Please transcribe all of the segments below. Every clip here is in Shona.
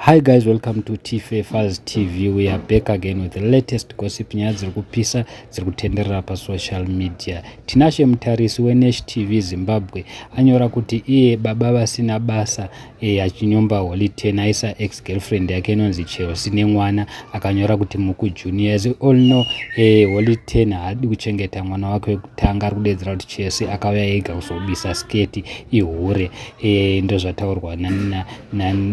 Hi guys, welcome to Tfafers TV. We are back again with the latest gossip, nyaya dziri kupisa dziri kutenderera pasocial media. Tinashe Mutarisi weNash TV Zimbabwe anyora kuti iye baba vasina basa, achinyomba Holy Ten, aisa ex girlfriend yake inonzi Chelsea nemwana, akanyora kuti Muku Junior. As you all know, Holy Ten haadi kuchengeta mwana wake wekutanga, ari kudedzera kuti Chelsea akauya ega kuzobisa sketi, ihure. Ndozvataurwa,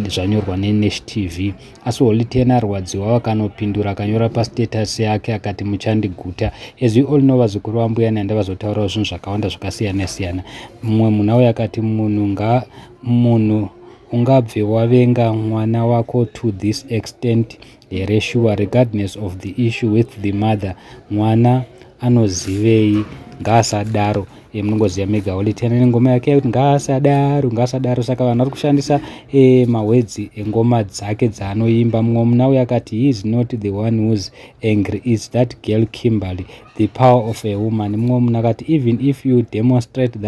zvanyorwa neNash TV. Asi Holy Ten arwadziwa, vakanopindura, akanyora pastatus yake akati, "Muchandiguta." As you all know, vazukuru vambuya Nanda vazotaurawo zvinhu zvakawanda zvakasiyana siyana. Mumwe munhu auya akati, "Munhu nga munhu ungabve wavenga mwana wako to this extent here sure? Regardless of the issue with the mother, mwana anozivei? Ngaasadaro." Munongoziva mega Holy Ten nengoma yake yekuti "Ngaasadaro, ngaasadaro". Saka vanhu vari kushandisa mawords engoma dzake dzaanoimba. Mumwe muna uyo akati, "He is not the one who's angry, is that girl Kimberly, the power of a woman." Mumwe munhu akati, "Even if you demonstrate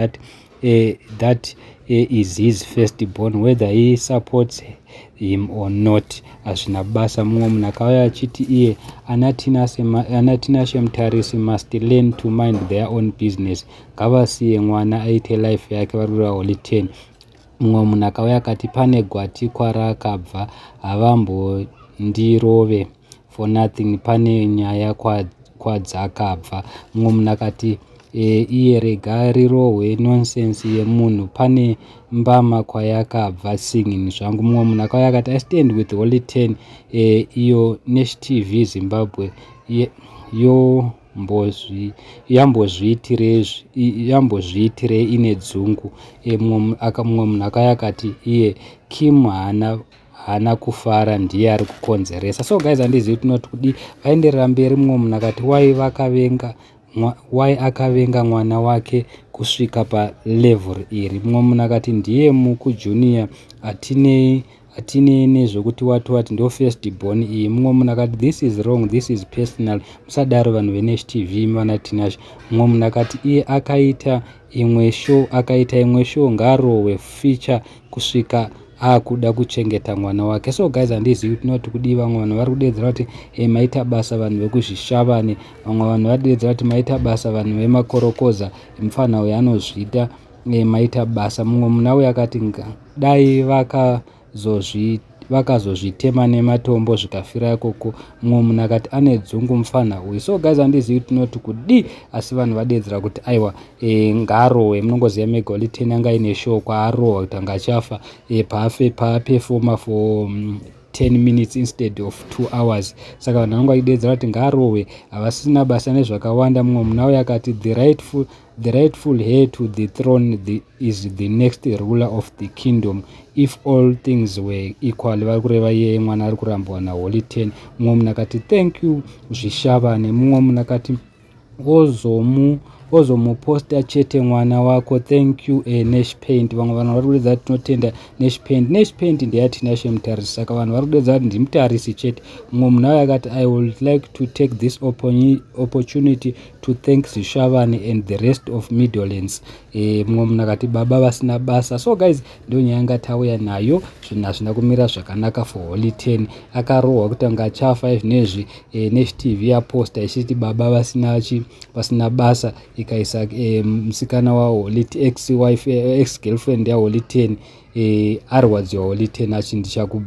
that is his first born, whether he supports him or not, hazvina basa." Mumwe munhu akauya achiti iye, "Ana Tinashe Mutarisi must learn to mind their own business. Ngavasiye mwana aite life yake." Vari kureva Holy Ten. Mumwe munhu akauya akati, "Pane gwati kwarakabva, havambondirove for nothing, pane nyaya kwadzakabva." Mumwe munhu akati, "Iye rega rirohwe, nonsense yemunhu, pane mbama kwayakabva, singing zvangu." Mumwe munhu akauya akati, "I stand with Holy Ten. Iyo Nash TV Zimbabwe yambozviitirei? Ine dzungu." Mumwe munhu akauya akati iye, "Kim haana kufara, ndiye ari kukonzeresa." So guys, handizivi tinoti kudi. Vaenderera mberi, mumwe munhu akati, "Why akavenga mwana wake kusvika palevel iri?" Mumwe munhu akati, "Ndiye Muku Junior, hatinei nezvekuti wati wati, ndo first born iyi." Mumwe munhu akati, "This is wrong, this is personal, musadaro vanhu veNash TV, vana Tinashe." Mumwe munhu akati iye, "Akaita imwe show, ngarohwe feature kusvika akuda kuchengeta mwana wake." So guys, handizivi tinoti kudii. Vamwe vanhu vari kudedzera kuti maita basa vanhu vekuzvishavane. Vamwe vanhu vari kudedzera kuti maita basa vanhu vemakorokoza, mufana uyo anozviita, maita basa. Mumwe munhu auyo akati, "Dai vakazozvitema nematombo zvikafira ikoko." Mumwe munhu akati, "Ane dzungu mufana uyu." So guys, handizivi tinoti kudii, asi vanhu vadedzera kuti aiwa, ngarohwe. Munongoziva mega Holy Ten anga aine show kwaarohwa kuti anga achafa, paafe paapefoma for 10 minutes instead of 2 hours. Saka vanhu vanonge vachidedzera kuti ngaarohwe, havasina basa nezvakawanda. Mumwe munhu auyo akati, The rightful heir to the throne is the next ruler of the kingdom, if all things were equal." Vari kureva iyeye mwana ari kurambwa naHoly Ten. Mumwe munhu akati, "Thank you Zvishavane." Mumwe munhu akati, "Ozomuposta chete mwana wako. Thank you, Nash Paint." Vamwe vanhu vari kudedza kuti tinotenda Nash Paint. Nash Paint ndeyaTinashe Mutarisi, saka vanhu vari kudedza kuti ndiMutarisi chete. Mumwe munhu auyo akati, "I would like to take this opportunity to thank Zvishavane and the rest of Middlelands." Mumwe munhu akati, "Baba vasina basa." So guys, ndo nyaya yanga tauya nayo. Zvinhu hazvina kumira zvakanaka for Holy Ten, akarohwa kuti anga achafa izvinezvi. Nash TV yaposta ichiti baba vasina basa, ikaisa musikana waHoly, ex wife, ex girlfriend yaHoly Ten. Arwadziwa Holy Ten. Achi ndichaku